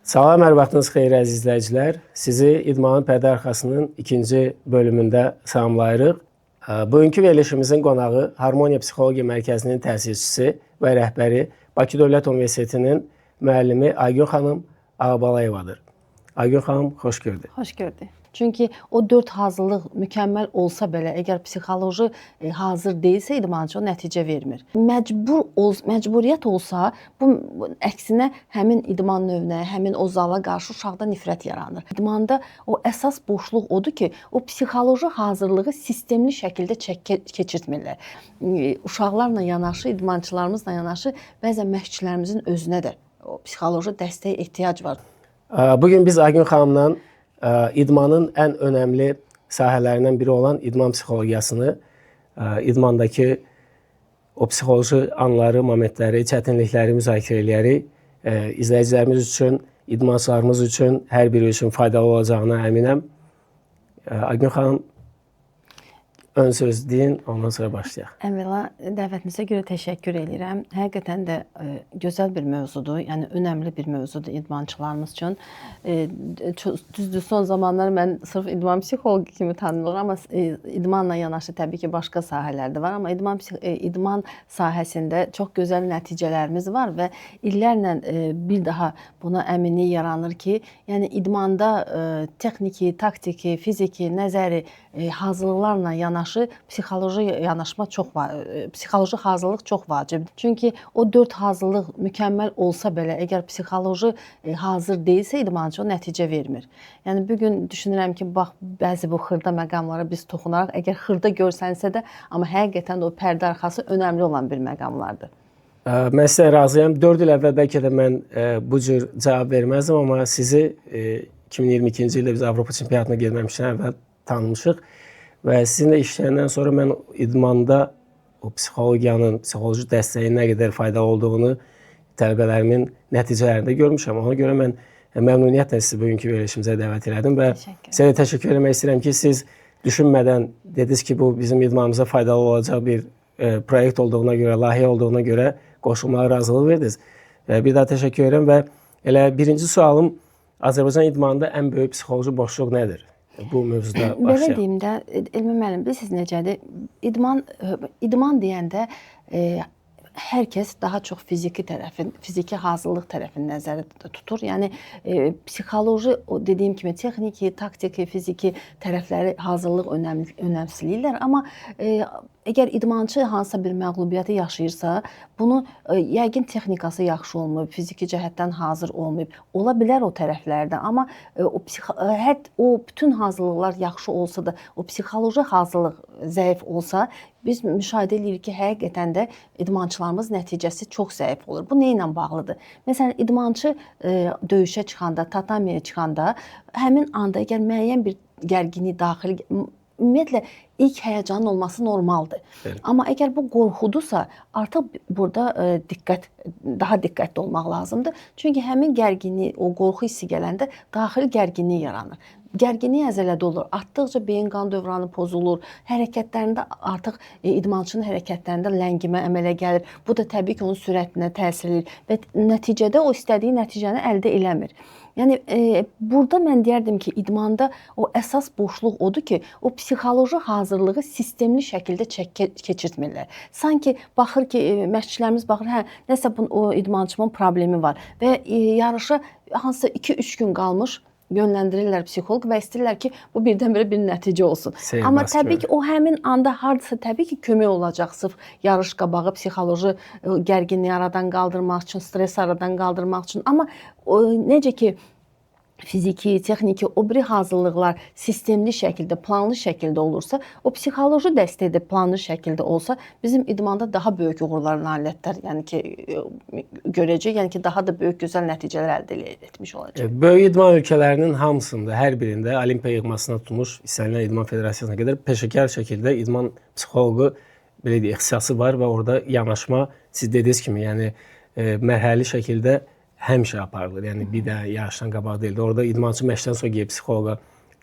Salam, hər vaxtınız xeyir əziz izləyicilər. Sizi İdmanın Pərdə Arxasının ikinci bölümündə salamlayırıq. Bugünkü verilişimizin qonağı Harmoniya Psixologiya Mərkəzinin təsisçisi və rəhbəri Bakı Dövlət Universitetinin müəllimi Aygün xanım Ağabalayevadır. Aygün xanım, xoş gördük. Xoş gördük. Çünki o 4 hazırlıq mükəmməl olsa belə, əgər psixoloji hazır deyilsə idmançı, o nəticə vermir. Məcburiyyət olsa, bu əksinə həmin idman növünə, həmin o zala qarşı uşaqda nifrət yaranır. İdmanda o əsas boşluq odur ki, o psixoloji hazırlığı sistemli şəkildə keçirtmirlər. Uşaqlarla yanaşı, idmançılarımızla yanaşı, bəzən məşqçilərimizin özünə də o psixoloji dəstəyə ehtiyac var. Bugün biz Aygün xanımla idmanın ən önəmli sahələrindən biri olan idman psixologiyasını, idmandakı o psixoloji anları, momentləri, çətinlikləri müzakirə eləyərik. İzləyicilərimiz üçün, idmançılarımız üçün, hər biri üçün faydalı olacağına əminəm. Aygün xanım, ön söz deyin, ondan sonra başlayaq. Əvvəla dəvətinizə görə təşəkkür edirəm. Həqiqətən də gözəl bir mövzudur. Yəni önəmli bir mövzudur idmançılarımız üçün. Düzdür, son zamanlar mən sırf idman psixoloqu kimi tanınıram, amma idmanla yanaşı təbii ki, başqa sahələr də var, amma idman sahəsində çox gözəl nəticələrimiz var və illərlə bir daha buna əminlik yaranır ki, yəni idmanda texniki, taktiki, fiziki, nəzəri hazırlıqlarla yanaşı psixoloji yanaşma psixoloji hazırlıq çox vacibdir. Çünki o 4 hazırlıq mükəmməl olsa belə, əgər psixoloji hazır deyilsə idmançı, o nəticə vermir. Yəni bu gün düşünürəm ki, bax bəzi bu xırda məqamlara biz toxunaraq, əgər xırda görsənsə də, amma həqiqətən də o pərdə arxası önəmli olan bir məqamlardır. Mən sizə razıyam. 4 il əvvəl bəlkə də mən bu cür cavab verməzdim, amma sizi 2022-ci ildə biz Avropa çempionatına getməmişdən əvvəl tanımışıq. Və sizinlə işləyəndən sonra mən idmanda o psixologiyanın, psixoloji dəstəyin nə qədər faydalı olduğunu tələbələrimin nəticələrində görmüşəm. Ona görə mən məmnuniyyətlə sizi bugünkü verilişimizə dəvət elədim və sizə də təşəkkür eləmək istəyirəm ki, siz düşünmədən dediniz ki, bu bizim idmanımıza faydalı olacaq bir proyekt olduğuna görə, layihə olduğuna görə qoşulmağa razılıq verdiniz. Bir daha təşəkkür edirəm və elə birinci sualım, Azərbaycan idmanında ən böyük psixoloji boşluq nədir? Bu mövzuda başlayaq. Belə deyim də, Elmi müəllim, bilirsiniz necədir? İdman deyəndə hər kəs daha çox fiziki tərəfin, fiziki hazırlıq tərəfini nəzərdə tutur. Yəni psixoloji, o dediyim kimi texniki, taktiki, fiziki tərəfləri hazırlıq önəmsəliyirlər. Amma əgər idmançı hansısa bir məğlubiyyəti yaşayırsa, bunu yəqin texnikası yaxşı olmayıb, fiziki cəhətdən hazır olmayıb. Ola bilər o tərəflərdə, amma o bütün hazırlıqlar yaxşı olsa da, o psixoloji hazırlıq zəif olsa, biz müşahidə edirik ki, həqiqətən də idmançılarımız nəticəsi çox zəif olur. Bu nə ilə bağlıdır? Məsələn, idmançı döyüşə çıxanda, tatamiyə çıxanda, həmin anda əgər müəyyən bir gərginlik daxili, ümumiyyətlə ilk həyəcanın olması normaldır. Bəli. Amma əgər bu qorxudursa, artıq burada daha diqqətli olmaq lazımdır. Çünki həmin gərginlik, o qorxu hissi gələndə daxili gərginlik yaranır. Gərginlik əzələdə olur. Artdıqca beyin qan dövranı pozulur. Hərəkətlərində artıq idmançının hərəkətlərində ləngimə əmələ gəlir. Bu da təbii ki, onun sürətinə təsir edir və nəticədə o istədiyi nəticəni əldə eləmir. Yəni burada mən deyərdim ki, idmanda o əsas boşluq odur ki, o psixoloji hazırlığı sistemli şəkildə keçirtmirlər. Sanki baxır ki, məşqçilərimiz baxır, hə, nəsə o idmançımın problemi var və yarışa hansısa 2-3 gün qalmış yönləndirirlər psixoloq və istəyirlər ki, bu birdən-birə bir nəticə olsun. Seyir Amma baskı. təbii ki, o həmin anda hardasa təbii ki, kömək olacaq sırf yarış qabağı psixoloji gərginliyi aradan qaldırmaq üçün, stresi aradan qaldırmaq üçün. Amma necə ki, fiziki, texniki, o biri hazırlıqlar sistemli şəkildə, planlı şəkildə olursa, o psixoloji dəstək də planlı şəkildə olsa, bizim idmanda daha böyük uğurlar, nailiyyətlər, yəni ki, görəcək, yəni ki, daha da böyük gözəl nəticələr əldə etmiş olacaq. Böyük idman ölkələrinin hamısında, hər birində Olimpiya yığmasına tutmuş istənilən idman federasiyasına qədər peşəkar şəkildə idman psixoloqu, belə deyək, ixtisası var və orada yanaşma siz dediyiniz kimi, yəni mərhələli şəkildə həmişə aparılır. Yəni bir də yarışdan qabaq deyil də. Orada idmançı məşqdən sonra gedib psixoloqa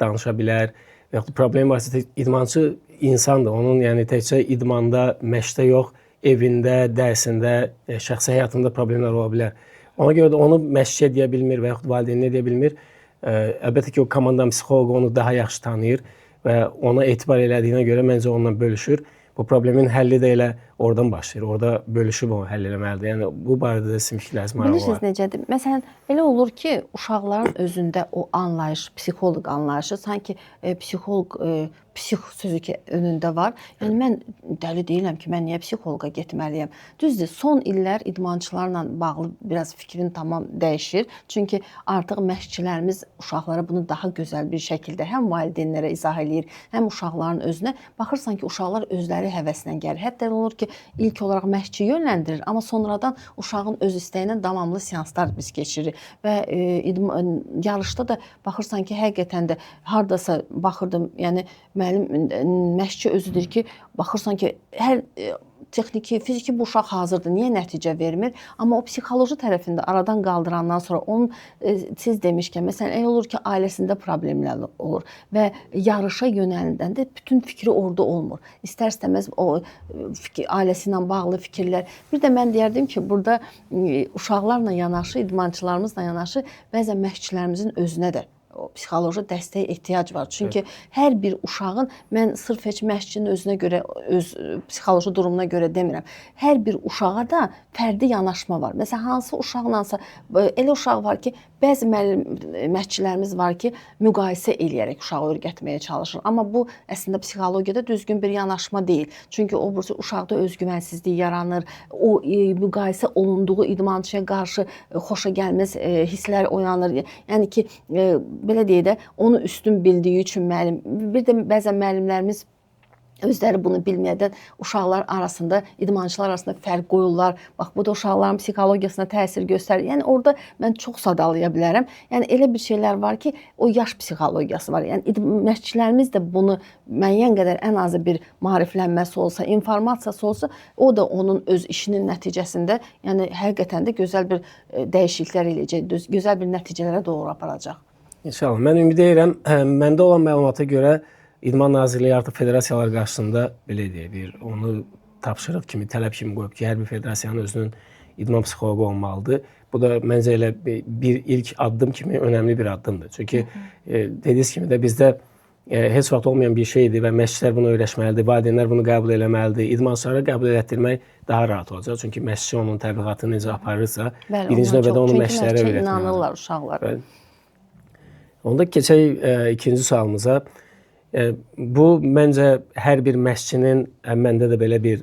danışa bilər. Və yaxud problem varsa, idmançı insandır. Onun yəni təkcə idmanda, məşqdə yox, evində, dərsində, şəxsi həyatında problemlər ola bilər. Ona görə də onu məşqçiyə deyə bilmir və yaxud valideyninə deyə bilmir. Əlbəttə ki, o komandanın psixoloqu onu daha yaxşı tanıyır və ona etibar elədiyinə görə məncə onunla bölüşür. Bu problemin həlli də elə oradan başlayır. Orada bölüşüb onu həll eləməlidir. Yəni bu barədə də sizin fikirləriniz maraqlı Bilirsiniz necədir? Məsələn, elə olur ki, uşaqların özündə o anlayış, psixoloq anlayışı, sanki psixoloq psix sözü ki önündə var. Yəni mən dəli deyiləm ki, mən niyə psixoloqa getməliyəm? Düzdür, son illər idmançılarla bağlı biraz fikrin tamam dəyişir. Çünki artıq məşqçilərimiz uşaqlara bunu daha gözəl bir şəkildə həm valideynlərə izah eləyir, həm uşaqların özünə. Baxırsan ki, uşaqlar özləri həvəslə gəlir. Hətta elə olur ki, ilk olaraq məşqçi yönləndirir, amma sonradan uşağın öz istəyi ilə davamlı seanslar biz keçiririk və yarışda da baxırsan ki, həqiqətən də hardasa baxırdım, yəni müəllim, məşqçi özüdür ki, baxırsan ki, hər texniki, fiziki bu uşaq hazırdır, niyə nəticə vermir? Amma o psixoloji tərəfində aradan qaldırandan sonra onun siz demişkən, məsələn, elə olur ki, ailəsində problemlər olur və yarışa yönəldəndə bütün fikri orada olmur. İstər-istəməz o fikir, ailəsi ilə bağlı fikirlər. Bir də mən deyərdim ki, burada uşaqlarla yanaşı, idmançılarımızla yanaşı bəzən məşqçilərimizin özünə də o psixoloji dəstəyə ehtiyac var. Çünki hər bir uşağın, mən sırf heç məşqçinin özünə görə, öz psixoloji durumuna görə demirəm. Hər bir uşağa da fərdi yanaşma var. Məsələn, hansı uşaqlansa, elə uşaq var ki, bəzi məşqçilərimiz var ki, müqayisə eləyərək uşağı öyrətməyə çalışır. Amma bu əslində psixologiyada düzgün bir yanaşma deyil. Çünki o burası uşaqda özgüvənsizlik yaranır. O müqayisə olunduğu idmançıya qarşı xoşa gəlməz hisslər oyanır. Yəni ki, belə deyək də, onu üstün bildiyi üçün müəllim, bir də bəzən müəllimlərimiz özləri bunu bilməyədən uşaqlar arasında, idmançılar arasında fərq qoyurlar. Bax, bu da uşaqların psixologiyasına təsir göstərir. Yəni orada mən çox sadalaya bilərəm. Yəni elə bir şeylər var ki, o yaş psixologiyası var. Yəni məşqçilərimiz də bunu müəyyən qədər ən azı bir maariflənməsi olsa, informasiyası olsa, o da onun öz işinin nəticəsində, yəni həqiqətən də gözəl bir dəyişikliklər eləyəcək, gözəl bir nəticələrə doğru aparacaq. İnşallah. Mən ümid edirəm, məndə olan məlumata görə İdman Nazirliyi artıq federasiyalar qarşısında belə deyək, bir onu tapşırıq kimi, tələb kimi qoyub ki, hər bir federasiyanın özünün idman psixoloqu olmalıdır. Bu da məncə elə bir ilk addım kimi önəmli bir addımdır. Çünki dediyiniz kimi də bizdə heç vaxt olmayan bir şeydir və məşqçilər bunu öyrəşməlidir, valideynlər bunu qəbul eləməlidir. İdmançılara qəbul elətdirmək daha rahat olacaq. Çünki məşqçi onun təbliğatını necə aparırsa, Bəli, birinci növbədə onu məşqçilərə çünki öyrətməlidir. İnanırlar uşaqlar. Bəli. Onda keçək ikinci sualımıza. Bu məncə hər bir məşqçinin, məndə də belə bir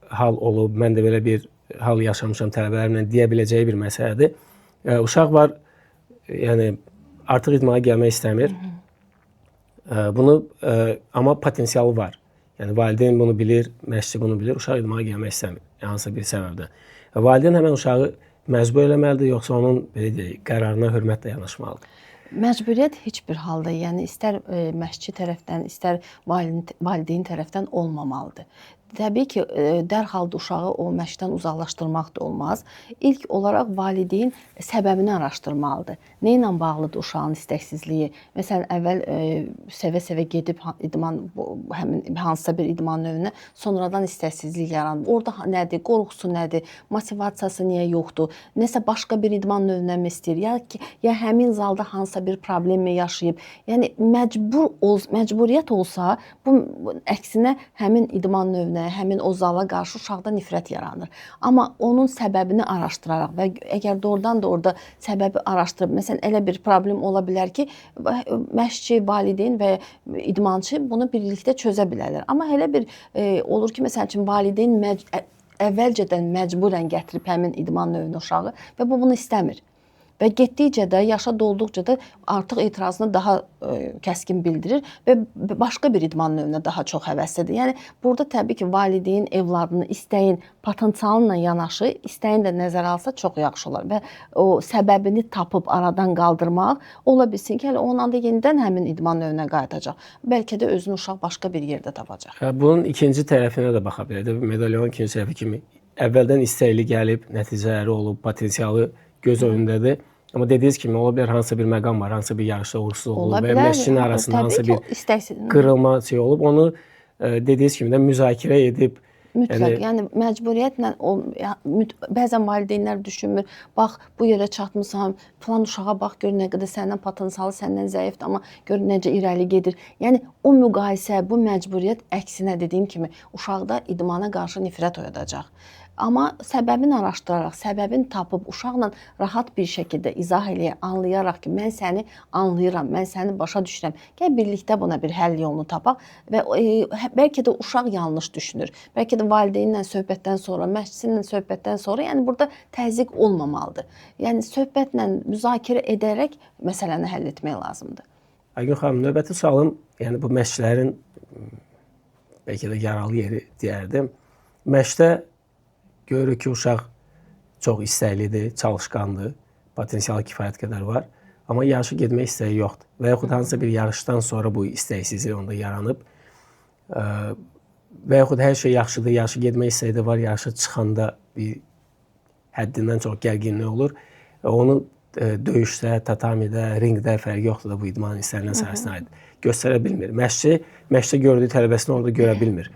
hal olub, mən də belə bir hal yaşamışam tələbələrimlə deyə biləcəyi bir məsələdir. Uşaq var, yəni artıq idmana gəlmək istəmir. Bunu amma potensialı var. Yəni valideyn bunu bilir, məşqçi bunu bilir, uşaq idmana gəlmək istəmir, hansısa bir səbəbdən. Valideyn həmən uşağı məcbur eləməlidir, yoxsa onun belə deyək, qərarına hörmətlə yanaşmalıdır? Məcburiyyət heç bir halda, yəni istər məşqçi tərəfdən, istər valideyn tərəfdən olmamalıdır. Təbii ki, dərhal da uşağı o məşqdən uzaqlaşdırmaq da olmaz. İlk olaraq valideyn səbəbini araşdırmalıdır. Nə ilə bağlıdır uşağın istəksizliyi? Məsələn, əvvəl sevə-sevə gedib idman, həmin hansısa bir idman növünə, sonradan istəksizlik yaranır. Orada nədir, qorxusu nədir, motivasiyası niyə yoxdur, nəsə başqa bir idman növünə mi istəyir, ya ki, ya həmin zalda hansısa bir problemmi yaşayıb. Yəni məcburiyyət olsa, bu əksinə həmin idman növünə, həmin o zala qarşı uşaqda nifrət yaranır. Amma onun səbəbini araşdıraraq və əgər doğrudan da orada səbəbi araşdırıb, məsələn, elə bir problem ola bilər ki, məşqçi, valideyn və idmançı bunu birlikdə çözə bilərlər. Amma elə bir olur ki, məsəl üçün, valideyn əvvəlcədən məcburən gətirib həmin idman növünü uşağı və bu bunu istəmir. Və getdikcə də, yaşa dolduqca da artıq etirazını daha kəskin bildirir və başqa bir idman növünə daha çox həvəslidir. Yəni burada təbii ki, valideyn evladını istəyin, potensialınla yanaşı, istəyin də nəzərə alsa çox yaxşı olar və o səbəbini tapıb aradan qaldırmaq ola bilsin ki, hələ onunla da yenidən həmin idman növünə qayıdacaq. Bəlkə də özünü uşaq başqa bir yerdə tapacaq. Bunun ikinci tərəfinə də baxa bilər. Medalyonun ikinci tərəfi kimi əvvəldən istəkli gəlib, nəticələri olub, potensialı göz önündədir. Amma dediyiniz kimi ola bilər hansısa bir məqam var, hansısa bir yarışda uğursuz olub və məşqçinin arasında hansısa bir qırılma şey olub. Onu dediyiniz kimi də müzakirə edib Mütləq, yəni məcburiyyətlə bəzən valideynlər düşünmür. Bax, bu yerə çatmısan, filan uşağa bax, gör nə qədər səndən potensialı səndən zəifdir, amma gör necə irəli gedir. Yəni o müqayisə, bu məcburiyyət əksinə dediyim kimi uşaqda idmana qarşı nifrət oyadacaq. Amma səbəbini araşdıraraq, səbəbini tapıb uşaqla rahat bir şəkildə izah eləyə, anlayaraq ki, mən səni anlayıram, mən səni başa düşürəm. Gəl birlikdə buna bir həll yolunu tapaq və bəlkə də uşaq yanlış düşünür. Bəlkə də valideynlə söhbətdən sonra, məşqçi ilə söhbətdən sonra, yəni burada təzyiq olmamalıdır. Yəni söhbətlə müzakirə edərək məsələni həll etmək lazımdır. Aygün xanım, növbəti sualım, yəni bu məşqçilərin bəlkə də yaralı yeri deyərdim. Məşqdə görürük ki, uşaq çox istəklidir, çalışqandır, potensialı kifayət qədər var. Amma yarışa getmək istəyi yoxdur. Və yaxud hansısa bir yarışdan sonra bu istəksizlik onda yaranıb. Və yaxud hər şey yaxşıdır, yarışa getmək istəyi də var, yarışa çıxanda bir həddindən çox gərginlik olur. Onu döyüşdə, tatamidə, ringdə fərqi yoxdur da bu idmanın istənilən sahəsinə aid. Göstərə bilmir. Məşqçi, məşqdə gördüyü tələbəsini orada görə bilmir.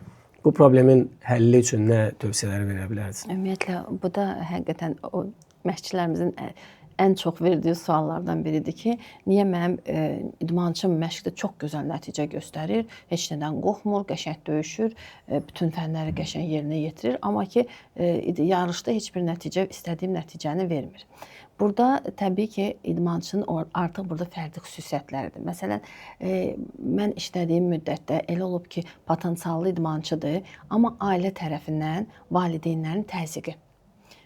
Bu problemin həlli üçün nə tövsiyələr verə bilərsiniz? Ümumiyyətlə, bu da həqiqətən o məşqçilərimizin ən çox verdiyi suallardan biridir ki, niyə mənim idmançım məşqdə çox gözəl nəticə göstərir, heç nədən qorxmur, qəşəng döyüşür, bütün fənləri qəşəng yerinə yetirir, amma ki, yarışda heç bir nəticə, istədiyim nəticəni vermir. Burada təbii ki, idmançının artıq burada fərdi xüsusiyyətləridir. Məsələn, mən işlədiyim müddətdə elə olub ki, potensiallı idmançıdır, amma ailə tərəfindən valideynlərin təzyiqi.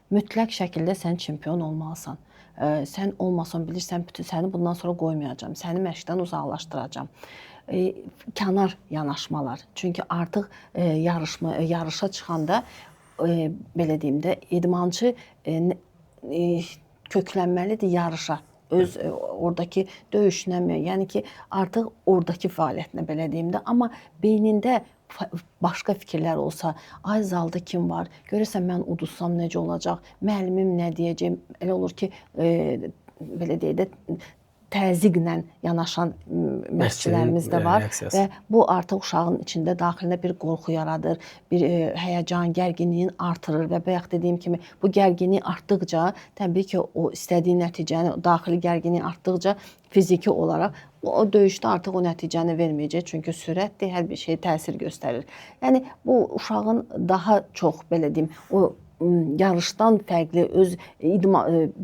Mütləq şəkildə sən çempion olmalısan. Sən olmasan bilirsən, bütün səni bundan sonra qoymayacağam, səni məşqdən uzaqlaşdıracağam. Kənar yanaşmalar. Çünki artıq yarışa çıxanda, belə deyim də, idmançı köklənməlidir yarışa, öz oradakı döyüşünə, yəni ki, artıq oradakı fəaliyyətinə, belə deyim də, amma beynində başqa fikirlər olsa, ay zalda kim var, görəsən mən uduzsam necə olacaq, müəllimim nə deyəcək, elə olur ki, belə deyək də, təzyiqlə yanaşan məşqçilərimiz də var və bu artıq uşağın içində, daxilində bir qorxu yaradır, bir həyəcan, gərginliyin artırır və bayaq dediyim kimi bu gərginlik artdıqca, təbii ki, o istədiyi nəticəni, daxili gərginlik artdıqca fiziki olaraq o döyüşdə artıq o nəticəni verməyəcək, çünki sürətdir, hər bir şey təsir göstərir. Yəni bu uşağın daha çox, belə deyim, o yarışdan fərqli, öz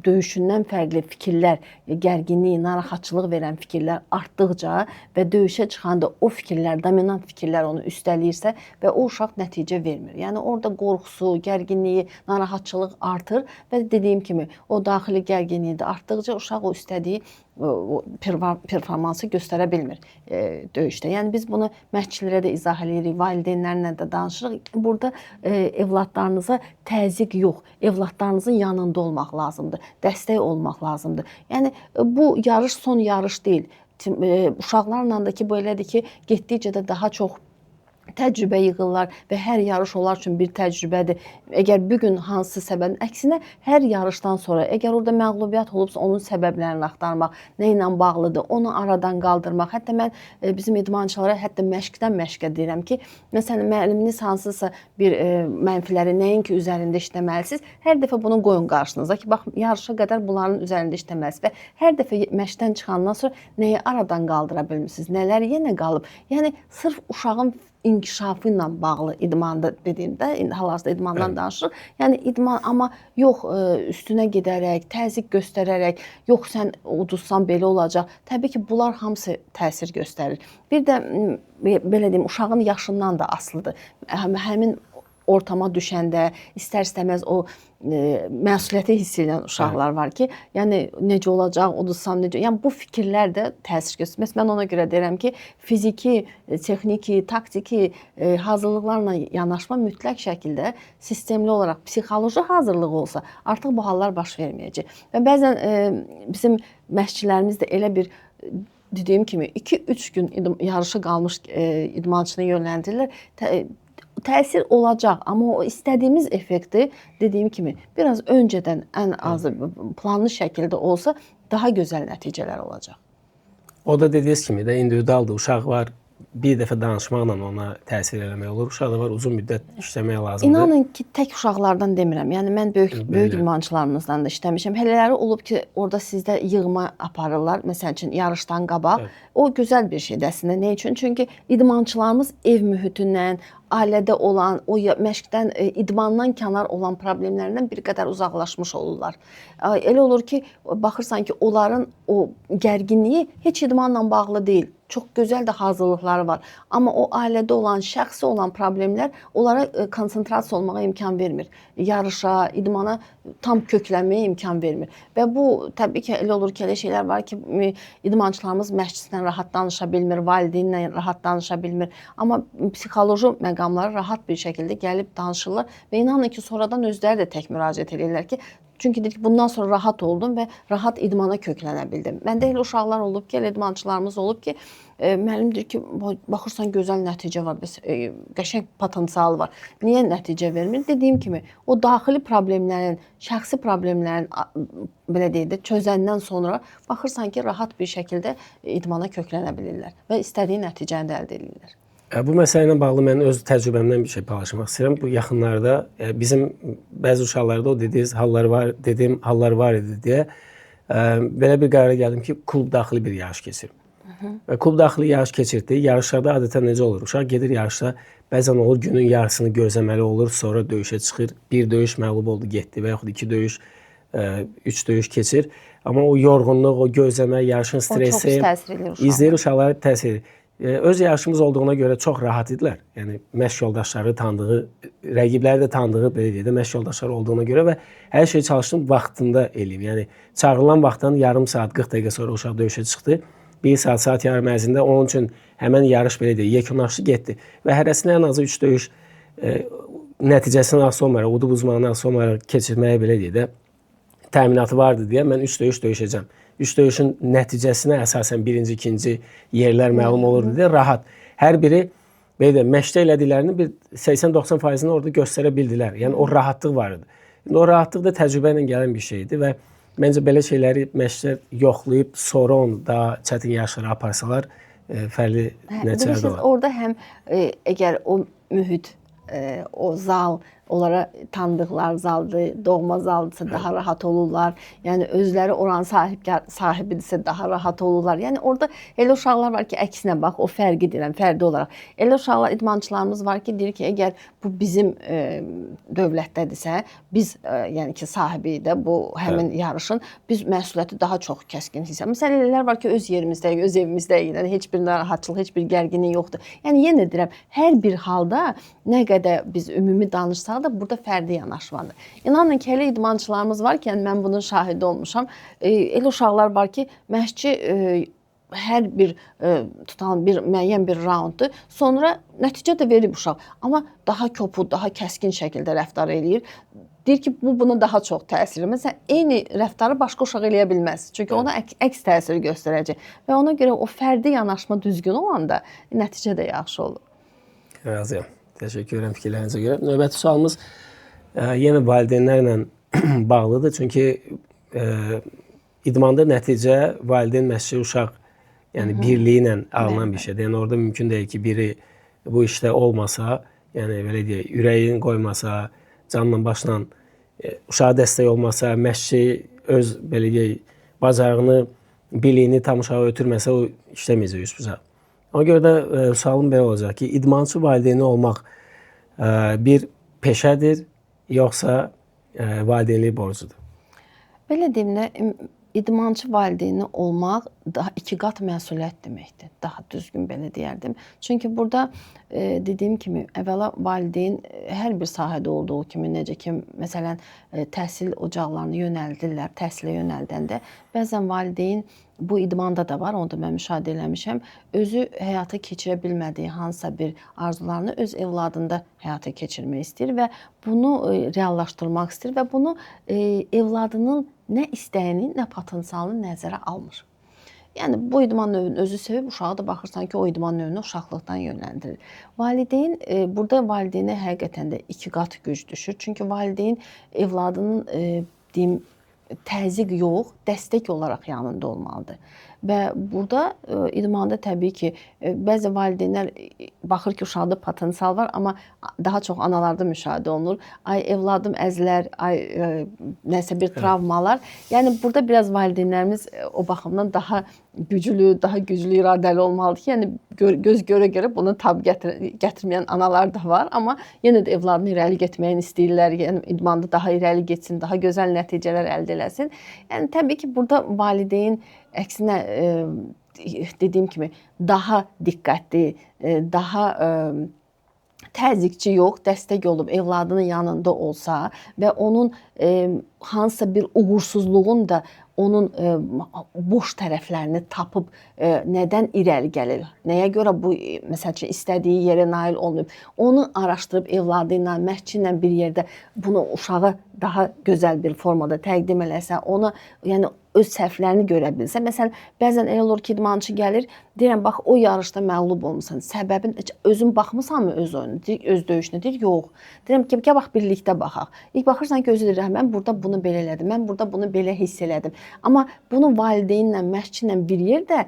döyüşündən fərqli fikirlər, gərginlik, narahatçılıq verən fikirlər artdıqca və döyüşə çıxanda o fikirlər, dominant fikirlər onu üstələyirsə və o uşaq nəticə vermir. Yəni orada qorxusu, gərginliyi, narahatçılıq artır və dediyim kimi o daxili gərginliyi də artdıqca uşaq o istədiyi performansı göstərə bilmir döyüşdə. Yəni biz bunu məşqçilərə də izah edirik, valideynlərlə də danışırıq. Burada evladlarınıza təzyiq yox, evladlarınızın yanında olmaq lazımdır, dəstək olmaq lazımdır. Yəni bu yarış son yarış deyil. Uşaqlarla da ki, bu elədir ki, getdikcə də daha çox təcrübə yığırlar və hər yarış onlar üçün bir təcrübədir. Əgər bu gün hansı səbəbin, əksinə hər yarışdan sonra, əgər orada məğlubiyyət olubsa, onun səbəblərini axtarmaq, nə ilə bağlıdır, onu aradan qaldırmaq. Hətta mən bizim idmançılara, hətta məşqdən məşqə deyirəm ki, məsələn, müəlliminiz hansısa bir mənfiləri nəinki üzərində işləməlisiniz, hər dəfə bunu qoyun qarşınıza ki, bax, yarışa qədər bunların üzərində işləməlisiniz və hər dəfə məşqdən çıxandan sonra nəyi aradan qaldıra bilmişsiniz, nələr yenə qalıb. Yəni, sırf uşağın inkişafı ilə bağlı idmanda dediyimdə, indi hal-hazırda idmandan danışırıq. Yəni idman, amma yox üstünə gedərək, təzyiq göstərərək, yox sən uduzsan belə olacaq. Təbii ki, bunlar hamısı təsir göstərir. Bir də belə deyim, uşağın yaşından da asılıdır. Həmin ortama düşəndə istər-istəməz o məsuliyyəti hiss edən uşaqlar var ki, yəni necə olacaq, uduzsam necə, yəni bu fikirlər də təsir göstərir. Məsələn, mən ona görə deyirəm ki, fiziki, texniki, taktiki hazırlıqlarla yanaşma mütləq şəkildə sistemli olaraq psixoloji hazırlığı olsa, artıq bu hallar baş verməyəcək. Və bəzən bizim məşqçilərimiz də elə bir, dediyim kimi, 2-3 gün yarışa qalmış idmançını yönləndirirlər. Təsir olacaq, amma o istədiyimiz effekti, dediyim kimi, biraz öncədən ən azı planlı şəkildə olsa, daha gözəl nəticələr olacaq. O da dediyiniz kimi də individualdır. Uşaq var, bir dəfə danışmaqla ona təsir eləmək olur. Uşaq da var, uzun müddət işləmək lazımdır. İnanın ki, tək uşaqlardan demirəm. Yəni mən böyük idmançılarımızdan da işləmişəm. Elələri olub ki, orada sizdə yığma aparırlar. Məsəl üçün yarışdan qabaq. Evet. O gözəl bir şeydir əslində. Nə üçün? Çünki idmançılarımız ev mühitindən, ailədə olan, o məşqdən, idmandan kənar olan problemlərindən bir qədər uzaqlaşmış olurlar. Elə olur ki, baxırsan ki, onların o gərginliyi heç idmanla bağlı deyil. Çox gözəl də hazırlıqları var. Amma o ailədə olan, şəxsi olan problemlər onlara konsentrasiya olmağa imkan vermir. Yarışa, idmana tam köklənməyə imkan vermir. Və bu təbii ki, elə olur ki, elə şeylər var ki, idmançılarımız məşqçisindən rahat danışa bilmir, valideynlə rahat danışa bilmir. Amma psixoloji məqamları rahat bir şəkildə gəlib danışırlar və inanın ki, sonradan özləri də tək müraciət edirlər ki, çünki deyir ki, bundan sonra rahat oldum və rahat idmana köklənə bildim. Məndə elə uşaqlar olub ki, elə idmançılarımız olub ki, müəllim deyir ki, baxırsan gözəl nəticə var, bəs qəşəng potensial var. Niyə nəticə vermir? Dediyim kimi, o daxili problemlərin, şəxsi problemlərin, belə deyək də, çözəndən sonra baxırsan ki, rahat bir şəkildə idmana köklənə bilirlər və istədiyi nəticəni də əldə edirlər. Bu məsələ ilə bağlı mən öz təcrübəmdən bir şey paylaşmaq istəyirəm. Bu yaxınlarda bizim bəzi uşaqlarda o dediyiniz hallar var, dediyim hallar var idi deyə belə bir qərara gəldim ki, klub daxili bir yarış keçirim. Və klub daxili yarış keçirdi. Yarışlarda adətən necə olur? Uşaq gedir yarışda, bəzən olur günün yarısını gözləməli olur, sonra döyüşə çıxır. Bir döyüş məğlub oldu, getdi və yaxud iki döyüş, üç döyüş keçir. Amma o yorğunluq, o gözləmə, yarışın stresi izləyir uşaqlara təsir edir. Öz yarışımız olduğuna görə çox rahat idilər. Yəni məşq yoldaşları tanıdığı, rəqibləri də tanıdığı, belə deyək də, məşq yoldaşları olduğuna görə və hər şey çalışdım vaxtında eləyim. Yəni çağırılan vaxtdan yarım saat, 40 dəqiqə sonra uşaq döyüşə çıxdı. 1 saat, saat yarım ərzində onun üçün həmən yarış belə deyək, yekunlaşdı, getdi. Və hərəsində ən azı 3 döyüş nəticəsindən asılı olmayaraq, udub uzmağından asılı olmayaraq keçirməyə belə deyək də təminatı vardı deyə mən 3 döyüş döyüşəcəm. 3 döyüşün nəticəsinə əsasən birinci, ikinci yerlər məlum olurdu deyə rahat. Hər biri belə deyək, məşqdə elədiklərini bir 80-90%-ni orada göstərə bildilər. Yəni o rahatlıq var idi. İndi o rahatlıq da təcrübə ilə gələn bir şeydir və məncə belə şeyləri məşqlər yoxlayıb sonra onu daha çətin yarışlara aparsalar fərqli nəticələr də olar. Orada həm əgər o mühit, o zal, onlara tanıdıqlar zaldır, doğma zaldırsa daha rahat olurlar. Yəni özləri oranın sahibidirsə daha rahat olurlar. Yəni orada elə uşaqlar var ki, əksinə bax, o fərqi deyirəm, fərdi olaraq. Elə uşaqlar, idmançılarımız var ki, deyir ki, əgər bu bizim dövlətdədirsə, biz yəni ki, sahibiyik də bu həmin yarışın, biz məsuliyyəti daha çox kəskin hiss edirik. Məsələn, elələr var ki, öz yerimizdəyik, öz evimizdəyik, yəni heç bir narahatçılıq, heç bir gərginlik yoxdur. Yəni yenə deyirəm, hər bir halda nə qədər biz ümumi danışsaq da burada fərdi yanaşmadır. İnanın ki, elə idmançılarımız var ki, yəni mən bunun şahidi olmuşam. Elə uşaqlar var ki, məşqçi hər bir tutalım bir müəyyən bir raunddur. Sonra nəticə də verib uşaq, amma daha kopu, daha kəskin şəkildə rəftar eləyir. Deyir ki, bu buna daha çox təsir edir. Məsələn, eyni rəftarı başqa uşaq eləyə bilməz. Çünki ona əks təsir göstərəcək. Və ona görə o fərdi yanaşma düzgün olanda nəticə də yaxşı olur. Razıyam. Təşəkkür edirəm fikirlərinizə görə. Növbəti sualımız yenə valideynlərlə bağlıdır. Çünki idmanda nəticə valideyn, məşqçi, uşaq, yəni birliyi ilə alınan bir şeydir. Yəni orada mümkün deyil ki, biri bu işdə olmasa, yəni belə deyək, ürəyin qoymasa, canla başla uşağa dəstək olmasa, məşqçi öz belə deyək, bacarığını, biliyini tam uşağa ötürməsə, o işləməyəcək üç bucaq. Ona görə də sualım belə olacaq ki, idmançı valideyni olmaq bir peşədir, yoxsa valideynlik borcudur? Belə deyim də, idmançı valideyni olmaq daha iki qat məsuliyyət deməkdir. Daha düzgün belə deyərdim. Çünki burada dediyim kimi, əvvəla valideyn hər bir sahədə olduğu kimi, necə ki, məsələn, təhsil ocaqlarını yönəldirlər, təhsilə yönəldəndə bəzən valideyn, bu idmanda da var, onu da mən müşahidə eləmişəm, özü həyata keçirə bilmədiyi hansısa bir arzularını öz evladında həyata keçirmək istəyir və bunu reallaşdırmaq istəyir və bunu evladının nə istəyini, nə potensialını nəzərə almır. Yəni bu idman növünü özü sevib, uşağı da baxırsan ki, o idman növünü uşaqlıqdan yönləndirir. Valideyn, burada valideynə həqiqətən də iki qat güc düşür. Çünki valideyn evladının deyim, təzyiq yox, dəstək olaraq yanında olmalıdır. Və burada idmanda təbii ki, bəzi valideynlər baxır ki, uşaqda potensial var, amma daha çox analarda müşahidə olunur. Ay evladım əzilər, ay nəsə bir travmalar. Yəni burada biraz valideynlərimiz o baxımdan daha güclü iradəli olmalıdır ki, yəni göz görə-görə bunu tab gətirməyən analar da var, amma yenə də evladını irəli getməyini istəyirlər, yəni idmanda daha irəli getsin, daha gözəl nəticələr əldə eləsin. Yəni təbii ki, burada valideyn əksinə dediyim kimi daha diqqətli, daha təzyiqçi yox, dəstək olub evladının yanında olsa və onun hansısa bir uğursuzluğun da onun boş tərəflərini tapıb nədən irəli gəlir, nəyə görə bu məsəl üçün istədiyi yerə nail olmayıb, onu araşdırıb evladı ilə, məşqçi ilə bir yerdə bunu uşağa daha gözəl bir formada təqdim eləsə, ona yəni öz səhvlərini görə bilsə. Məsələn, bəzən elə olur ki, idmançı gəlir, deyirəm, bax, o yarışda məğlub olmusan, səbəbin, özün baxmısanmı öz oyunu, öz döyüşünə, deyir, yox. Deyirəm ki, gəl bax, birlikdə baxaq. İlk baxırsan ki, özü deyir, mən burada bunu belə elədim, mən burada bunu belə hiss elədim. Amma bunu valideynlə, məşqçi ilə bir yerdə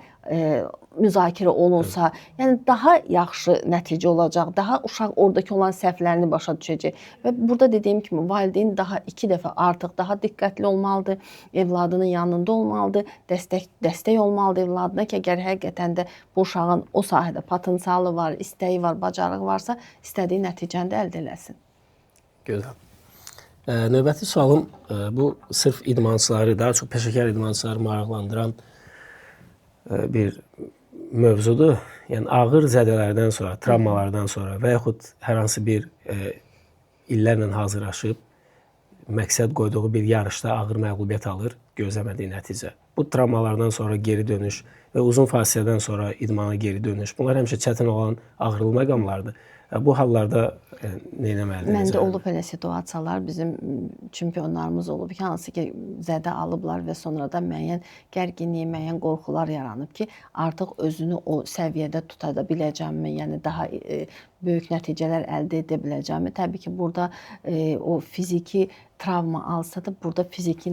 müzakirə olunsa, yəni daha yaxşı nəticə olacaq, daha uşaq oradakı olan səhvlərini başa düşəcək. Və burada dediyim kimi valideyn daha 2 dəfə artıq daha diqqətli olmalıdır, evladının yanında olmalıdır, dəstək olmalıdır evladına ki, əgər həqiqətən də bu uşağın o sahədə potensialı var, istəyi var, bacarığı varsa, istədiyi nəticəni də əldə eləsin. Gözəl. Növbəti sualım bu sırf idmançıları, daha çox peşəkar idmançıları maraqlandıran bir mövzudur. Yəni ağır zədələrdən sonra, travmalardan sonra və yaxud hər hansı bir illərlə hazırlaşıb məqsəd qoyduğu bir yarışda ağır məğlubiyyət alır, gözləmədiyi nəticə. Bu travmalardan sonra geri dönüş və uzun fasilədən sonra idmana geri dönüş, bunlar həmişə çətin olan ağrılı məqamlardır. Bu hallarda nə etməlidir? Məndə olub elə situasiyalar, bizim çempionlarımız olub ki, hansı ki zədə alıblar və sonradan müəyyən gərginlik, müəyyən qorxular yaranıb ki, artıq özünü o səviyyədə tuta biləcəmmi, yəni daha böyük nəticələr əldə edə biləcəmmi? Təbii ki, burada o fiziki travma alsa da, burada fiziki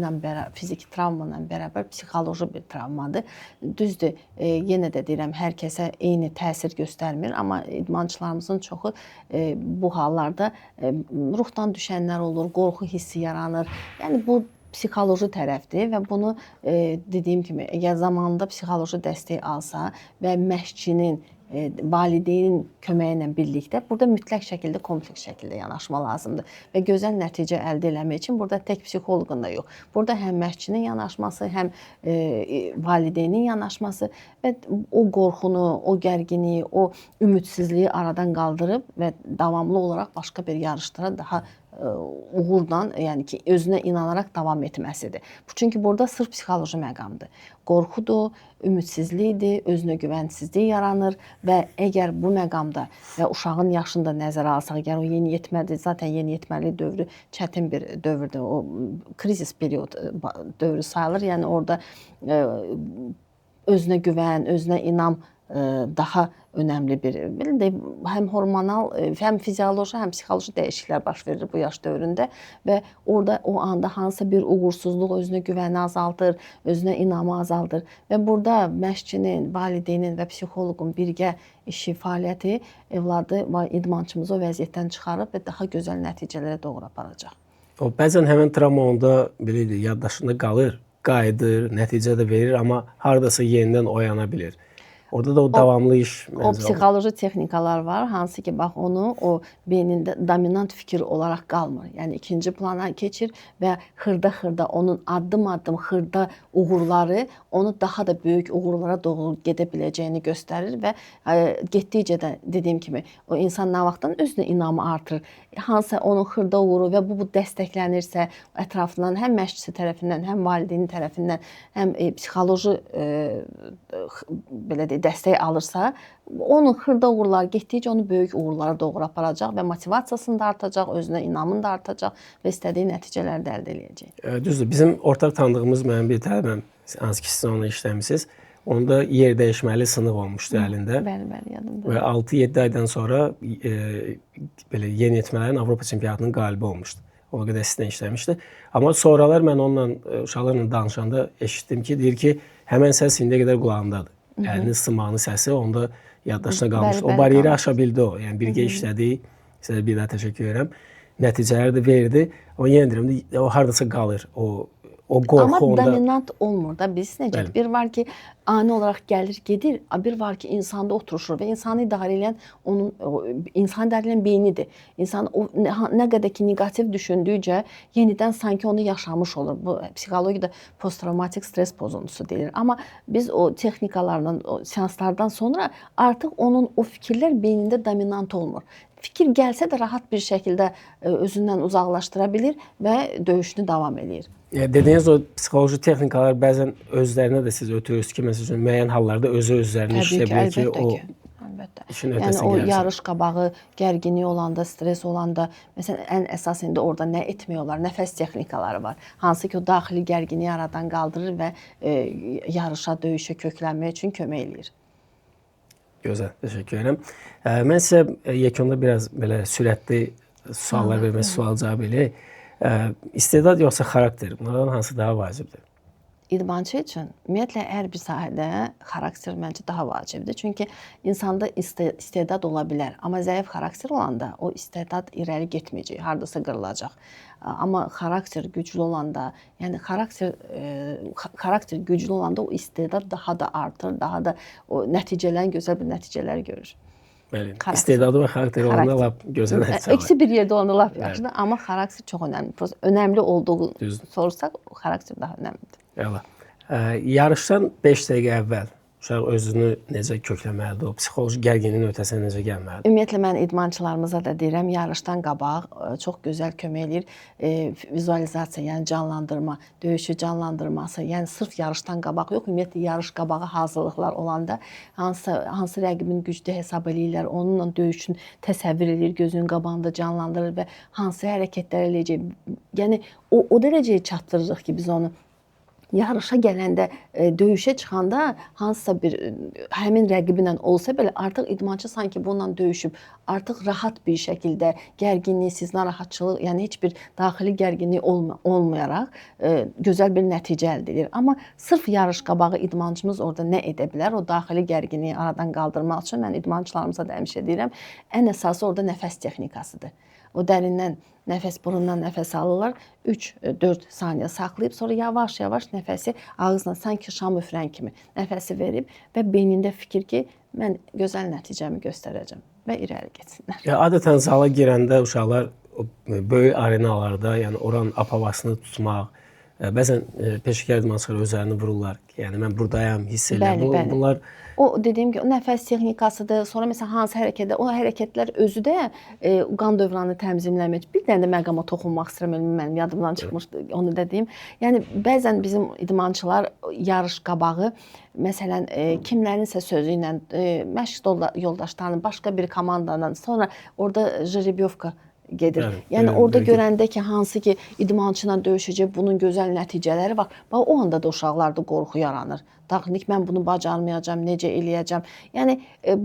travma ilə bərabər psixoloji bir travmadır. Düzdür, yenə də deyirəm, hər kəsə eyni təsir göstərmir, amma idmançılarımızın çoxu bu hallarda ruhdan düşənlər olur, qorxu hissi yaranır. Yəni bu psixoloji tərəfdir və bunu dediyim kimi, əgər zamanında psixoloji dəstək alsa və məşqçinin, valideynin köməyi ilə birlikdə burada mütləq şəkildə, kompleks şəkildə yanaşma lazımdır və gözəl nəticə əldə eləmək üçün burada tək psixoloqun da yox. Burada həm məşqçinin yanaşması, həm valideynin yanaşması və o qorxunu, o gərginliyi, o ümidsizliyi aradan qaldırıb və davamlı olaraq başqa bir yarışlara daha uğurla, yəni ki, özünə inanaraq davam etməsidir. Çünki burada sırf psixoloji məqamdır. Qorxudur, ümidsizlikdir, özünə güvənsizlik yaranır və əgər bu məqamda və uşağın yaşını da nəzərə alsaq, əgər o yeniyetmədir, zaten yeniyetməlik dövrü çətin bir dövrdür, o krizis period dövrü sayılır. Yəni orada özünə güvən, özünə inam daha önəmli bir, belə deyim, həm hormonal, həm fizioloji, həm psixoloji dəyişikliklər baş verir bu yaş dövründə və orada o anda hansısa bir uğursuzluq özünə güvəni azaldır, özünə inamı azaldır və burada məşqçinin, valideynin və psixoloqun birgə işi, fəaliyyəti evladı və idmançımızı o vəziyyətdən çıxarıb və daha gözəl nəticələrə doğru aparacaq. O bəzən həmin travma onda belə deyək, yaddaşında qalır, qayıdır, nəticə də verir, amma hardasa yenidən oyana bilir. Orada da o davamlı iş. O psixoloji texnikalar var, hansı ki, bax onu o beynində dominant fikir olaraq qalmır. Yəni ikinci plana keçir və xırda-xırda onun addım-addım xırda uğurları onu daha da böyük uğurlara doğru gedə biləcəyini göstərir və getdikcə də dediyim kimi o insan nə vaxtdan özünə inamı artırır. Hansısa onun xırda uğuru və bu dəstəklənirsə ətrafından, həm məşqçisi tərəfindən, həm valideyni tərəfindən, həm psixoloji belə deyək, dəstək alırsa, onun xırda uğurları getdikcə onu böyük uğurlara doğru aparacaq və motivasiyasını da artacaq, özünə inamını da artacaq və istədiyi nəticələri də əldə eləyəcək. Düzdür, bizim ortaq tanıdığımız mənim bir tələbəm, hansı ki siz onunla işləmisiniz, onda yer dəyişməli sınıq olmuşdu əlində. Bəli, bəli, yadımda. Və 6-7 aydan sonra belə yeniyetmələrin Avropa çempionatının qalibi olmuşdu. Ona qədər sizinlə işləmişdi. Amma sonralar mən onunla uşaqlarla danışanda eşitdim ki, deyir ki, həmən səs indiyə qədər qulağımdadır. Əlinin sımağının səsi onda yaddaşına qalmışdı. O bariyeri aşa bildi o. Yəni birgə işlədik. Sizə bir daha təşəkkür edirəm. Nəticələri də verdi. Amma yenə deyirəm, o hardasa qalır. O qorxu amma onda. Amma dominant olmur da, bilirsiniz necə? Bir var ki, ani olaraq gəlir, gedir, bir var ki, insanda oturuşur və insanı idarə eləyən onun insanı idarə eləyən beynidir. İnsan o nə qədər ki neqativ düşündükcə yenidən sanki onu yaşamış olur. Bu psixologiyada posttravmatik stres pozuntusu deyilir. Amma biz o texnikalarla, o seanslardan sonra artıq onun o fikirlər beynində dominant olmur. Fikir gəlsə də rahat bir şəkildə özündən uzaqlaşdıra bilir və döyüşünü davam eləyir. Dediyiniz o psixoloji texnikalar bəzən özlərinə də siz ötürürsünüz ki, məsəl üçün müəyyən hallarda özü özlərini işləyə bilir ki, o əlbəttə. İşin yəni ötəsinə o gəlsin. Yarış qabağı gərginlik olanda, stres olanda, məsələn ən əsas indi orada nə etmək olar? Nəfəs texnikaları var. Hansı ki o daxili gərginliyi aradan qaldırır və yarışa, döyüşə köklənmək üçün kömək eləyir. Gözəl, təşəkkür edirəm. Mən sizə yekunda biraz belə sürətli suallar vermək, sual cavab eləyək. İstedad yoxsa xarakter, bunlardan hansı daha vacibdir? İdmançı üçün ümumiyyətlə hər bir sahədə xarakter məncə daha vacibdir. Çünki insanda istedad ola bilər, amma zəif xarakter olanda o istedad irəli getməyəcək, hardasa qırılacaq. Amma xarakter güclü olanda, yəni xarakter güclü olanda o istedad daha da artır, daha da o nəticələrin gözəl bir nəticələr görür. Bəli. İstedadı və xarakteri olanda lap gözəl nəticələr. İkisi bir yerdə olanda lap yaxşıdır, amma xarakter çox önəmli. Önəmli olduğu sorursaq, xarakter daha önəmlidir. Əla. Yarışdan 5 dəqiqə əvvəl uşaq özünü necə kökləməlidir, o psixoloji gərginliyin ötəsinə necə gəlməlidir? Ümumiyyətlə mən idmançılarımıza da deyirəm, yarışdan qabaq çox gözəl kömək eləyir vizualizasiya, yəni canlandırma, döyüşü canlandırması, yəni sırf yarışdan qabaq yox, ümumiyyətlə yarış qabağı hazırlıqlar olanda hansı rəqibin güclü hesab eləyirlər, onunla döyüşün təsəvvür eləyir, gözünün qabağında canlandırır və hansı hərəkətlər eləyəcək. Yəni o dərəcəyə çatdırırıq ki, biz onu yarışa gələndə, döyüşə çıxanda hansısa bir həmin rəqibinlə olsa belə artıq idmançı sanki bununla döyüşüb, artıq rahat bir şəkildə gərginliksiz, narahatçılıq, yəni heç bir daxili gərginlik olmayaraq gözəl bir nəticə əldə edir. Amma sırf yarış qabağı idmançımız orada nə edə bilər? O daxili gərginliyi aradan qaldırmaq üçün mən idmançılarımıza da həmişə deyirəm, ən əsası orada nəfəs texnikasıdır. O dərindən nəfəs, burundan nəfəs alırlar, 3-4 saniyə saxlayıb, sonra yavaş-yavaş nəfəsi ağızla, sanki şam üfrən kimi nəfəsi verib və beynində fikir ki, mən gözəl nəticəmi göstərəcəm və irəli getsinlər. Ya, adətən zala girəndə uşaqlar böyük arenalarda, yəni oranın ap-havasını tutmaq, bəzən peşəkar idmançılar özlərini vururlar. Yəni mən buradayam, hiss eləyirəm. Bəli. Bunlar o dediyim ki, o nəfəs texnikasıdır. Sonra məsələn hansı hərəkətdə, o hərəkətlər özü də qan dövranı tənzimləmək. Bir dənə də məqama toxunmaq istəyirəm, mənim yadımdan çıxmışdı, onu da deyim. Yəni bəzən bizim idmançılar yarış qabağı məsələn kimlərinsə sözü ilə, məşq yoldaşlarının, başqa bir komandanın, sonra orada jerebyovka gedir. Bəli, yəni bəli, orada bəli. Görəndə ki, hansı ki idmançı ilə döyüşəcək, bunun gözəl nəticələri var. Bax o anda da uşaqlarda qorxu yaranır. Daxillik mən bunu bacarmayacağam, necə eləyəcəm. Yəni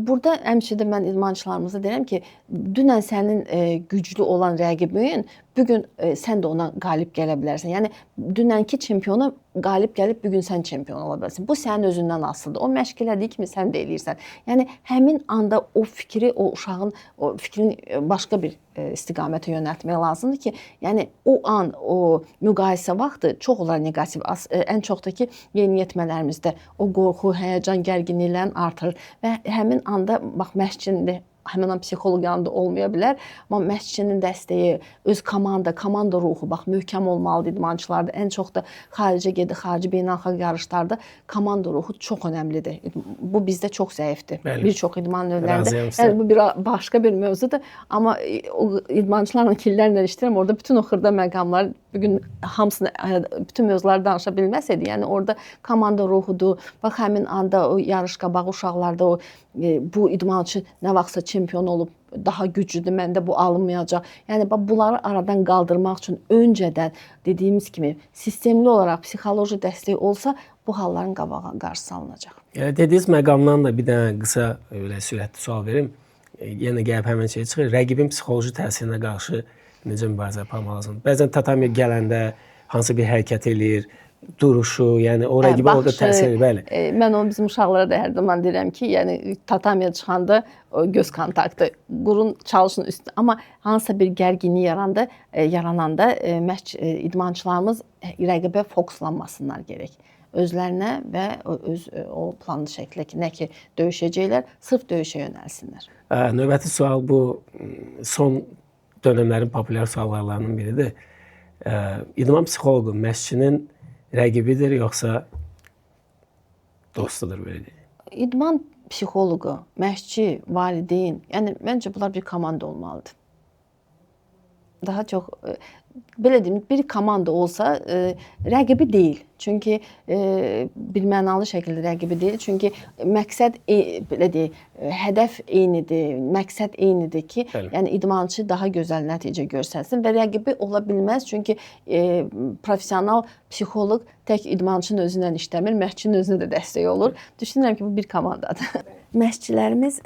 burada həmişə də mən idmançılarımıza deyirəm ki, dünən sənin güclü olan rəqibin, bu gün sən də ona qalib gələ bilərsən. Yəni dünənki çempiona qalib gəlib bu gün sən çempion ola bilərsən. Bu sənin özündən asılıdır. O məşq elədiyi kimi sən də eləyirsən. Yəni həmin anda o fikri, o uşağın o fikrin başqa bir istiqamətə yönəltmək lazımdır ki, yəni o an, o müqayisə vaxtı çox olar neqativ, ən çox da ki yeniyetmələrimizdə o qorxu, həyəcan, gərginliklərin artırır və həmin anda bax məşqçinin həmin an psixoloq yanında olmaya bilər, amma məşqçinin dəstəyi, öz komanda ruhu bax möhkəm olmalıdır idmançılarda. Ən çox da xaricə gedir, xarici beynəlxalq yarışlarda komanda ruhu çox önəmlidir. Bu bizdə çox zəifdir. Bəli. Bir çox idman növlərində. Razıyam sizə. Yəni bu bir başqa bir mövzudur, amma o idmançılarla illərlə işləyirəm, orada bütün o xırda məqamlar bu gün hamısını, bütün mövzuları danışa bilməsəydi, yəni orada komanda ruhudur. Bax həmin anda o yarış qabağı uşaqlarda o bu idmançı nə vaxtsa çempion olub, daha güclüdür, məndə bu alınmayacaq. Yəni bax bunları aradan qaldırmaq üçün öncədən dediyimiz kimi sistemli olaraq psixoloji dəstək olsa, bu halların qabağa qarşısı alınacaq. Yəni dediyiniz məqamdan da bir dənə qısa elə sürətli sual verim. Yenə gəlib həmin şey çıxır. Rəqibin psixoloji təsirinə qarşı Necə mübarizə aparmaq lazımdır? Bəzən tatamiyə gələndə hansı bir hərəkət eləyir, duruşu, yəni o rəqibə orada təsir edir, bəli. Mən onu bizim uşaqlara da hər zaman deyirəm ki, yəni tatamiyə çıxanda o göz kontaktı qurun, çalışın üstə. Amma hansısa bir gərginlik yarananda idmançılarımız rəqibə fokuslanmasınlar gərək. Özlərinə və öz o planlı şəkildə ki, nə ki döyüşəcəklər, sırf döyüşə yönəlsinlər. Növbəti sual bu son dönəmlərin populyar suallarının biridir. İdman psixoloqu məşqçinin rəqibidir yoxsa dostudur, belə deyək? İdman psixoloqu, məşqçi, valideyn, yəni məncə bunlar bir komanda olmalıdır. Daha çox belə deyim, bir komanda olsa rəqibi deyil. Çünki bir mənalı şəkildə rəqibi deyil. Çünki məqsəd belə deyək, hədəf eynidir, məqsəd eynidir ki, bəli, yəni idmançı daha gözəl nəticə göstərsin və rəqibi ola bilməz. Çünki professional psixoloq tək idmançının özündən işləmir, məşqçinin özünə də dəstək olur. Düşünürəm ki, bu bir komandadır. Məşqçilərimiz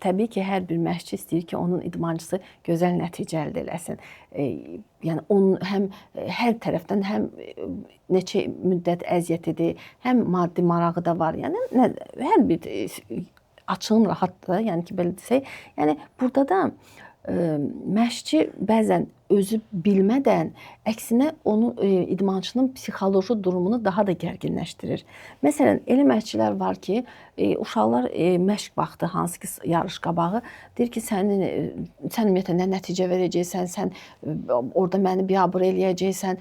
təbii ki, hər bir məşqçi istəyir ki, onun idmançısı gözəl nəticə əldə eləsin. Yəni onun həm hər tərəfdən həm neçə müddət əziyyətidir, həm maddi marağı da var. Yəni hər bir açığın rahatdır, yəni ki, belə desək. Yəni burada da məşqçi bəzən özü bilmədən, əksinə onun idmançının psixoloji durumunu daha da gərginləşdirir. Məsələn, elə məşqçilər var ki, uşaqlar məşq vaxtı, hansı ki yarış qabağı, deyir ki, sən ümumiyyətlə nə nəticə verəcəksən, sən orada məni biabır eləyəcəksən,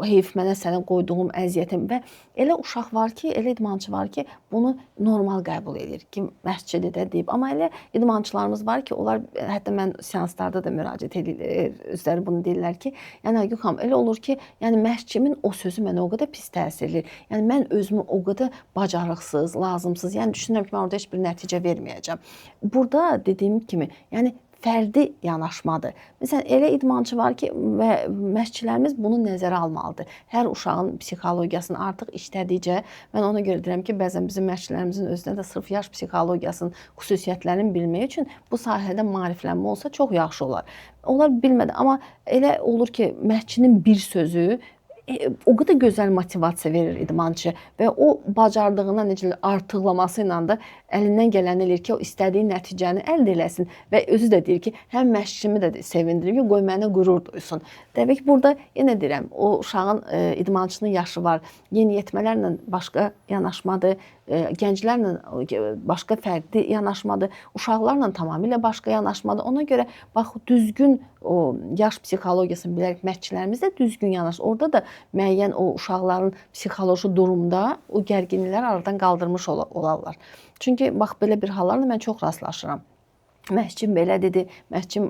heyf mənə sənə qoyduğum əziyyətim. Və elə uşaq var ki, elə idmançı var ki, bunu normal qəbul edir ki, məşqçidir də deyib. Amma elə idmançılarımız var ki, onlar, hətta mən seanslarda da müraciət edir, özləri bunu deyirlər ki, yəni Aygün xanım, elə olur ki, yəni məşqçimin o sözü mənə o qədər pis təsir eləyir. Yəni mən özümü o qədər bacarıqsız, lazımsız, yəni düşünürəm ki, mən orada heç bir nəticə verməyəcəm. Burada dediyim kimi, yəni fərdi yanaşmadır. Məsələn, elə idmançı var ki, və məşqçilərimiz bunu nəzərə almalıdır. Hər uşağın psixologiyasını artıq işlədikcə, mən ona görə deyirəm ki, bəzən bizim məşqçilərimizin özünə də sırf yaş psixologiyasının xüsusiyyətlərini bilmək üçün bu sahədə maariflənmə olsa çox yaxşı olar. Onlar bilmədi, amma elə olur ki, məşqçinin bir sözü o qədər gözəl motivasiya verir idmançı və o bacardığına necə artıqlaması ilə də əlindən gələni eləyir ki, o istədiyi nəticəni əldə eləsin və özü də deyir ki, həm məşqçimi də sevindirir ki, qoy mənə qürur duysun. Təbii ki, burada yenə deyirəm, o uşağın, idmançının yaşı var, yeniyetmələrlə başqa yanaşmadır, gənclərlə başqa fərqli yanaşmadır, uşaqlarla tamamilə başqa yanaşmadır. Ona görə bax, düzgün o yaş psixologiyasını bilərək məşqçilərimiz də düzgün yanaşır. Orada da müəyyən o uşaqların psixoloji durumda o gərginlikləri aradan qaldırmış olarlar. Çünki bax, belə bir hallarla mən çox rastlaşıram. Məşqçim belə dedi, məşqçim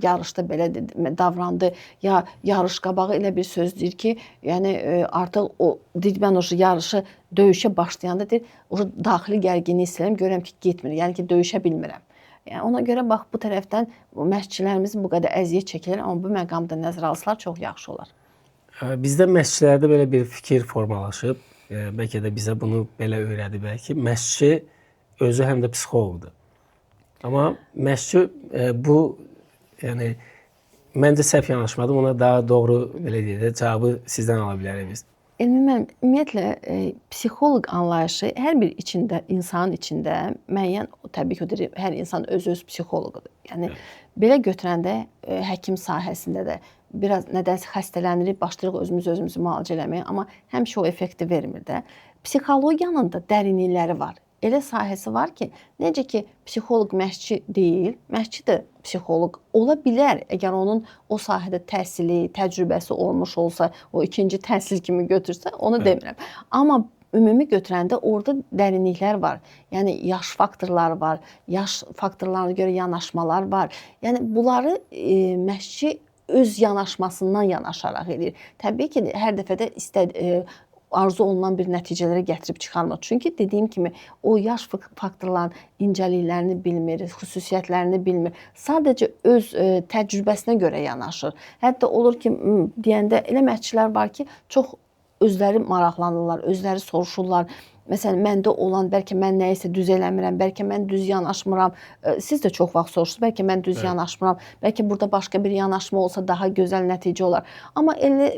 yarışda belə dedi, davrandı, ya yarış qabağı elə bir söz deyir ki, yəni artıq o deyir, mən o yarışı döyüşə başlayanda deyir, o daxili gərginlik hiss edirəm, görürəm ki, getmir, yəni ki, döyüşə bilmirəm. Yəni ona görə bax, bu tərəfdən məşqçilərimiz bu qədər əziyyət çəkirlər, amma bu məqamda nəzərə alsalar çox yaxşı olar. Bizdə məşqçilərdə belə bir fikir formalaşıb, bəlkə də bizə bunu belə öyrədiblər ki, məşqçi özü həm də psixoloqdur. Amma məşqçi bu, yəni məncə səhv yanaşmadım, ona daha doğru belə deyək də cavabı sizdən ala bilərik biz. Elmi müəllim, ümumiyyətlə psixoloq anlayışı hər bir içində, insanın içində müəyyən, təbii ki, hər insan öz psixoloqudur. Yəni evet, belə götürəndə həkim sahəsində də biraz nədənsə xəstələnirik, başlayırıq özümüzü müalicə eləməyə, amma həmişə o effekti vermir də. Psixologiyanın da dərinlikləri var. Elə sahəsi var ki, necə ki psixoloq məşqçi deyil, məşqçi də psixoloq ola bilər. Əgər onun o sahədə təhsili, təcrübəsi olmuş olsa, o ikinci təhsil kimi götürsə, onu demirəm. Amma ümumi götürəndə orada dərinliklər var. Yəni yaş faktorları var, yaş faktorlarına görə yanaşmalar var. Yəni bunları məşqçi öz yanaşmasından yanaşaraq eləyir. Təbii ki, hər dəfə də arzu olunan bir nəticələrə gətirib çıxarmır. Çünki dediyim kimi o yaş faktorlarının incəliklərini bilmir, xüsusiyyətlərini bilmir. Sadəcə öz təcrübəsinə görə yanaşır. Hətta olur ki, deyəndə elə məşqçilər var ki, çox Özləri maraqlanırlar, özləri soruşurlar. Məsələn, məndə olan, bəlkə mən nəyisə düz eləmirəm, bəlkə mən düz yanaşmıram. Siz də çox vaxt soruşursunuz, bəlkə mən düz yanaşmıram, bəlkə burada başqa bir yanaşma olsa daha gözəl nəticə olar. Amma elə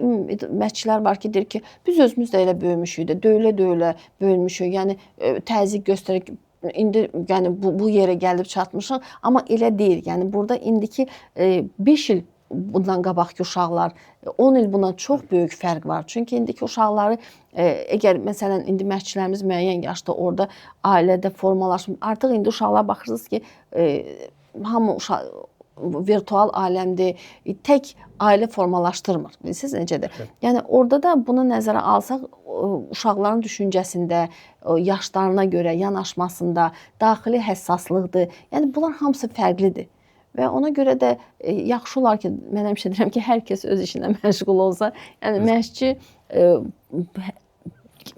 məşqçilər var ki, deyir ki, biz özümüz də elə böyümüşük də, döyülə-döyülə böyümüşük. Yəni təzyiq göstərək indi yəni bu yerə gəlib çatmışıq, amma elə deyil. Yəni burada indiki 5 il bundan qabaqki uşaqlar, 10 il bundan çox böyük fərq var. Çünki indiki uşaqları əgər məsələn indi məşqçilərimiz müəyyən yaşda orada ailədə formalaşmış, artıq indi uşaqlar baxırsınız ki, hamı uşaq virtual aləmdir, tək ailə formalaşdırmır. Bilirsiniz necədir? Evet. Yəni orada da bunu nəzərə alsaq, uşaqların düşüncəsində, yaşlarına görə yanaşmasında, daxili həssaslıqdır. Yəni bunlar hamısı fərqlidir. Və ona görə də yaxşı olar ki, mən həmişə deyirəm ki, hər kəs öz işinə məşğul olsa. Yəni məşqçi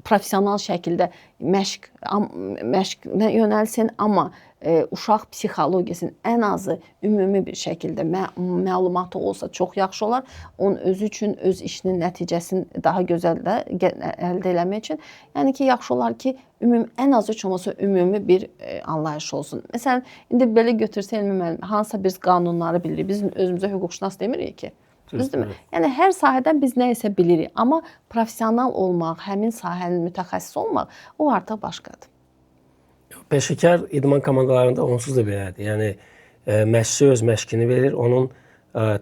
professional şəkildə məşqə yönəlsin, amma uşaq psixologiyasının ən azı ümumi bir şəkildə məlumatı olsa çox yaxşı olar. Onun özü üçün öz işinin nəticəsini daha gözəl də əldə eləmək üçün. Yəni ki, yaxşı olar ki, ümumi, ən azı heç olmasa ümumi bir anlayış olsun. Məsələn, indi belə götürsə Elmi müəllim, hansısa biz qanunları bilirik. Biz özümüzə hüquqşünas demirik ki. Düzdürmü? Yəni hər sahədən biz nə isə bilirik, amma professional olmaq, həmin sahənin mütəxəssisi olmaq, o artıq başqadır. Peşəkar idman komandalarında onsuz da belədir. Yəni məşqçi öz məşqini verir, onun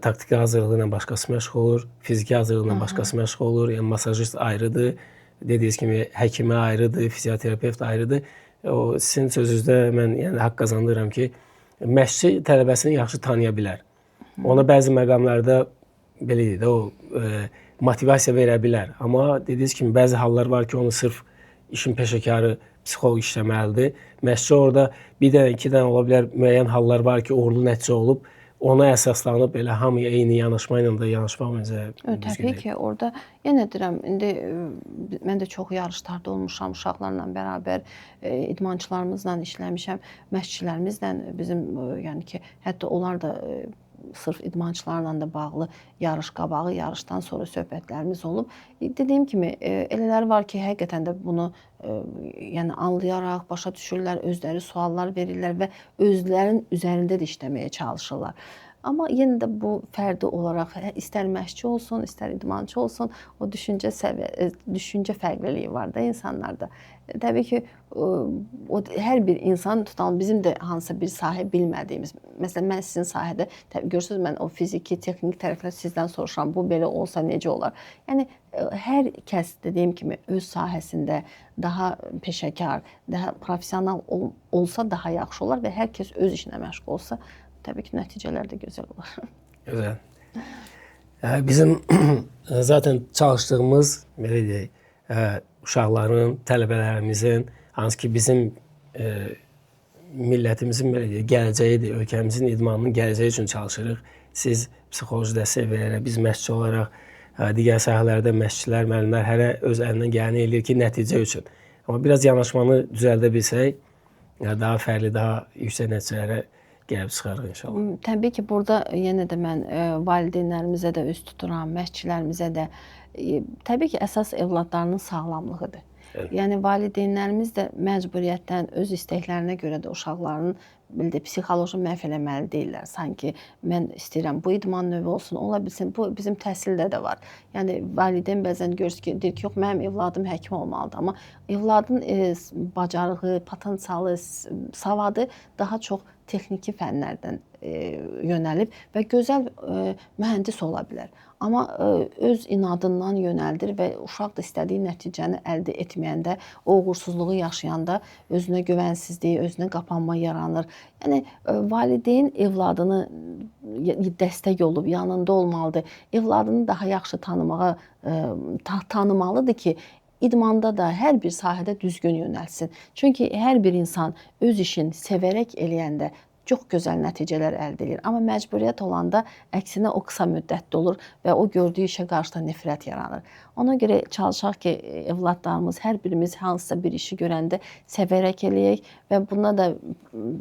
taktiki hazırlığı ilə başqası məşğul olur, fiziki hazırlığı ilə başqası məşğul olur. Yəni masajist ayrıdır, dediyiniz kimi həkimi ayrıdır, fizioterapevt ayrıdır. O sizin sözünüzdə mən yəni haqq qazandırıram ki, məşqçi tələbəsini yaxşı tanıya bilər. Ona bəzi məqamlarda belə deyək də, o motivasiya verə bilər. Amma dediyiniz kimi bəzi hallar var ki, onu sırf işin peşəkarı psixoloq işləməlidir. Məşqçi orada bir dənə, iki dənə ola bilər, müəyyən hallar var ki, uğurlu nəticə olub, ona əsaslanıb elə hamıya eyni yanaşma ilə də yanaşmaq məncə düzgün deyil. Təbii ki, orada yenə deyirəm, indi mən də çox yarışlarda olmuşam, uşaqlarla bərabər, idmançılarımızla işləmişəm, məşqçilərimizlə bizim, yəni ki, hətta onlar da sırf idmançılarla da bağlı yarış qabağı, yarışdan sonra söhbətlərimiz olub. Dediyim kimi, elələri var ki, həqiqətən də bunu yəni anlayaraq başa düşürlər, özləri suallar verirlər və özlərinin üzərində də işləməyə çalışırlar. Amma yenə də bu fərdi olaraq istər məşqçi olsun, istər idmançı olsun, o düşüncə düşüncə fərqliliyi var da insanlarda. Təbii ki, o hər bir insan tutalım bizim də hansısa bir sahə bilmədiyimiz. Məsələn, mən sizin sahədə görürsünüz, mən o fiziki, texniki tərəflər sizdən soruşuram, bu belə olsa necə olar? Yəni hər kəs dediyim kimi öz sahəsində daha peşəkar, daha professional olsa daha yaxşı olar və hər kəs öz işinə məşğul olsa, təbii ki, nəticələr də gözəl olar. Gözəl. Bizim zaten çalışdığımız, belə deyək, uşaqların, tələbələrimizin, hansı ki bizim millətimizin belə deyək, gələcəyidir, ölkəmizin idmanının gələcəyi üçün çalışırıq. Siz psixoloji dəstək verərək, biz məşqçi olaraq, digər sahələrdə məşqçilər, müəllimlər hərə öz əlindən gələni eləyir ki, nəticə üçün. Amma biraz yanaşmanı düzəldə bilsək, daha fərqli, daha yüksək nəticələrə gəlib çıxarıq inşallah. Təbii ki, burada yenə də mən valideynlərimizə də üz tuturam, məşqçilərimizə də. Təbii ki, əsas evladlarının sağlamlığıdır. Evet. Yəni valideynlərimiz də məcburiyyətdən öz istəklərinə görə də uşaqların belə psixoloji məhv eləməli deyirlər. Sanki mən istəyirəm bu idman növü olsun, ola bilsin. Bu bizim təhsildə də var. Yəni valideyn bəzən görürsünüz ki, deyir ki, yox mənim evladım həkim olmalıdır, amma evladın bacarığı, potensialı, savadı daha çox texniki fənlərdən yönəlib və gözəl mühəndis ola bilər. Amma öz inadından yönəldir və uşaq da istədiyi nəticəni əldə etməyəndə, o uğursuzluğu yaşayanda özünə güvənsizliyi, özünə qapanma yaranır. Yəni valideyn evladını dəstək olub, yanında olmalıdır. Evladını daha yaxşı tanımağa tanımalıdır ki, idmanda da hər bir sahədə düzgün yönəlsin. Çünki hər bir insan öz işini sevərək eləyəndə çox gözəl nəticələr əldə edir. Amma məcburiyyət olanda əksinə o qısa müddətdə olur və o gördüyü işə qarşı da nifrət yaranır. Ona görə çalışaq ki, evladlarımız, hər birimiz hansısa bir işi görəndə sevərək eləyək və buna da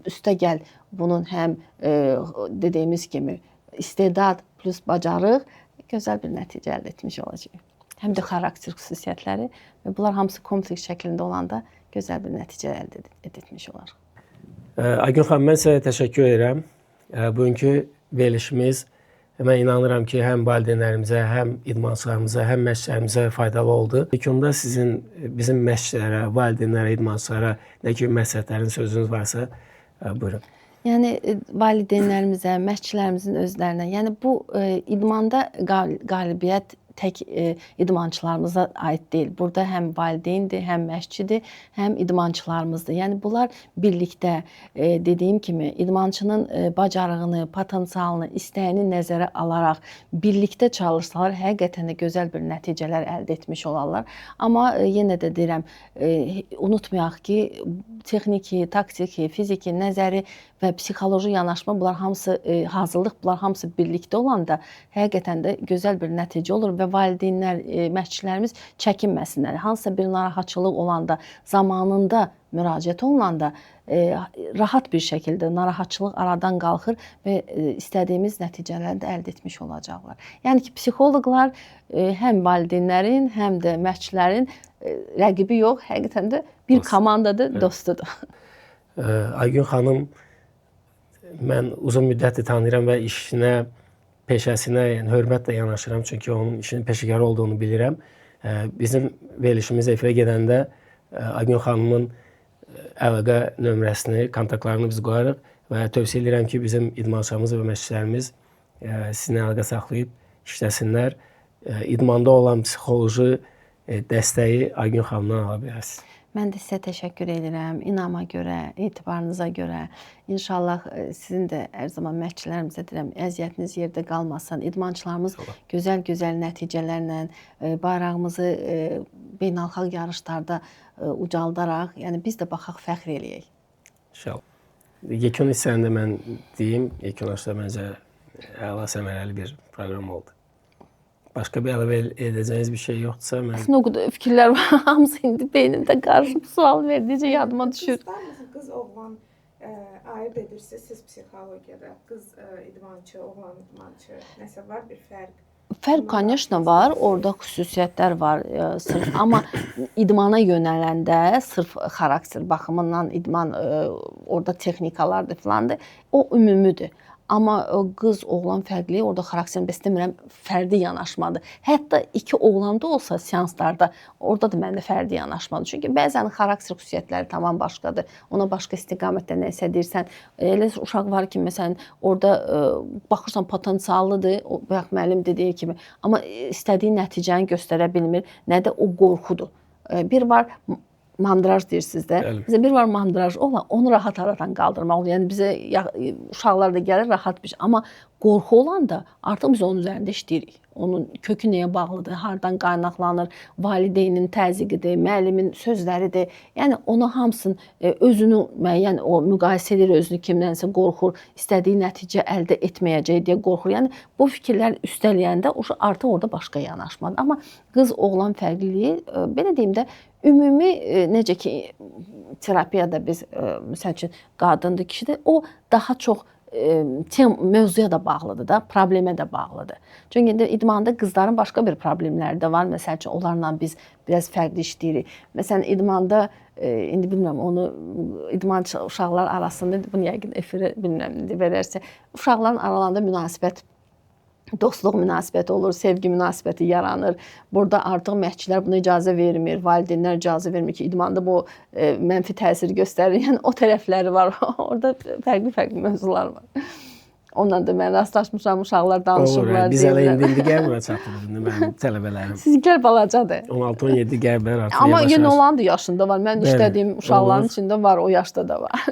üstəgəl bunun həm dediyimiz kimi istedad plus bacarıq gözəl bir nəticə əldə etmiş olacaq. həm də xarakter xüsusiyyətləri və bunlar hamısı kompleks şəklində olanda gözəl bir nəticə əldə etmiş olar. Aygün xanım, mən sizə təşəkkür edirəm. Bugünkü verilişimiz mən inanıram ki, həm valideynlərimizə, həm idmançılarımıza, həm məşqçilərimizə faydalı oldu. Yekunda sizin bizim məşqçilərə, valideynlərə, idmançılara nə kimi məsləhətlərin sözünüz varsa, buyurun. Yəni valideynlərimizə, məşqçilərimizin özlərinə, yəni bu idmanda qalibiyyət tək idmançılarımıza aid deyil. Burada həm valideyndir, həm məşqçidir, həm idmançılarımızdır. Yəni bunlar birlikdə dediyim kimi idmançının bacarığını, potensialını, istəyini nəzərə alaraq birlikdə çalışsalar həqiqətən də gözəl bir nəticələr əldə etmiş olarlar. Amma yenə də deyirəm, unutmayaq ki, texniki, taktiki, fiziki, nəzəri və psixoloji yanaşma bunlar hamısı hazırlıq, bunlar hamısı birlikdə olanda həqiqətən də gözəl bir nəticə olur və valideynlər, məşqçilərimiz çəkinməsinlər. Hansısa bir narahatçılıq olanda, zamanında müraciət olunanda rahat bir şəkildə narahatçılıq aradan qalxır və istədiyimiz nəticələri də əldə etmiş olacaqlar. Yəni ki, psixoloqlar həm valideynlərin, həm də məşqçilərin rəqibi yox, həqiqətən də bir komandadır, evet, dostudur. Aygün xanım, mən uzun müddətdir tanıyıram və işinə, peşəsinə, yəni hörmətlə yanaşıram, çünki onun işinin peşəkarı olduğunu bilirəm. Bizim verilişimiz efirə gedəndə Aygün xanımın əlaqə nömrəsini, kontaktlarını biz qoyarıq və tövsiyə edirəm ki, bizim idmançılarımız və məşqçilərimiz sizinlə əlaqə saxlayıb işləsinlər. İdmanda olan psixoloji dəstəyi Aygün xanımdan ala bilərsiniz. Mən də sizə təşəkkür edirəm. İnama görə, etibarınıza görə. İnşallah sizin də hər zaman məşqçilərimizə deyirəm, əziyyətiniz yerdə qalmasın. İdmançılarımız gözəl-gözəl nəticələrlə bayrağımızı beynəlxalq yarışlarda ucaldaraq, yəni biz də baxaq, fəxr eləyək. İnşallah. Yekun hissəni də mən deyim, yekunlaşda məncə əla səmərəli bir proqram oldu. Başqa bir əlavə edəcəyiniz bir şey yoxdursa mən... Əslində o qədər fikirlər var, hamısı indi beynimdə qarışıb sual verdikcə yadıma düşür. Qızlar, qız oğlan ayırd edirsiniz siz psixologiyada. Qız idmançı, oğlan idmançı, nəsə var bir fərq? Fərq, конечно, var. Orada xüsusiyyətlər var. Sırf, amma idmana yönələndə sırf xarakter baxımından idman orada texnikalardır filandır. O ümumüdür. Amma qız, oğlan fərqli, orada xarakterini bəs demirəm, fərdi yanaşmadır. Hətta iki oğlan da olsa seanslarda, orada da məndə fərdi yanaşmadır. Çünki bəzən xarakter xüsusiyyətləri tamam başqadır. Ona başqa istiqamətdə nəsə deyirsən. Elə uşaq var ki, məsələn, orada baxırsan potensiallıdır, o, bayaq müəllim dediyi kimi, amma istədiyi nəticəni göstərə bilmir. Nə də o qorxudur. Bir var mandraj deyirsiniz də. Bizə bir var mandraj olan, onu rahat aradan qaldırmaq olur. Yəni bizə uşaqlar da gəlir rahat bir şey. Amma qorxu olanda artıq biz onun üzərində işləyirik. Onun kökü nəyə bağlıdır, hardan qaynaqlanır, valideynin təzyiqidir, müəllimin sözləridir. Yəni onu hamısını özünü müəyyən o müqayisə edir, özünü kimdənsə qorxur, istədiyi nəticə əldə etməyəcək deyə qorxur. Yəni bu fikirlər üstələyəndə artıq orada başqa yanaşmadır. Amma qız oğlan fərqliliyi belə deyim də ümumi necə ki terapiyada biz məsəl üçün qadındır, kişidir, o daha çox mövzuya da bağlıdır da, problemə də bağlıdır. Çünki indi idmanda qızların başqa bir problemləri də var. Məsəl üçün onlarla biz biraz fərqli işləyirik. Məsələn idmanda indi bilmirəm onu idmançı uşaqlar arasında bunu yəqin efirə bilmirəm indi verərsə, uşaqların aralarında münasibət, dostluq münasibəti olur, sevgi münasibəti yaranır. Burada artıq məşqçilər buna icazə vermir, valideynlər icazə vermir ki, idmanda bu mənfi təsir göstərir. Yəni o tərəfləri var. Orada fərqli-fərqli mövzular var. Onunla da mən rastlaşmışam, uşaqlar danışırlar. Olur, biz hələ indi gəlmə çatdırdı indi mənim tələbələrim. Sizinkilər balacadır. 16-17 gəlmər artıq. Amma yenə olan da yaşında var. Mən işlədiyim uşaqların içində var, o yaşda da var.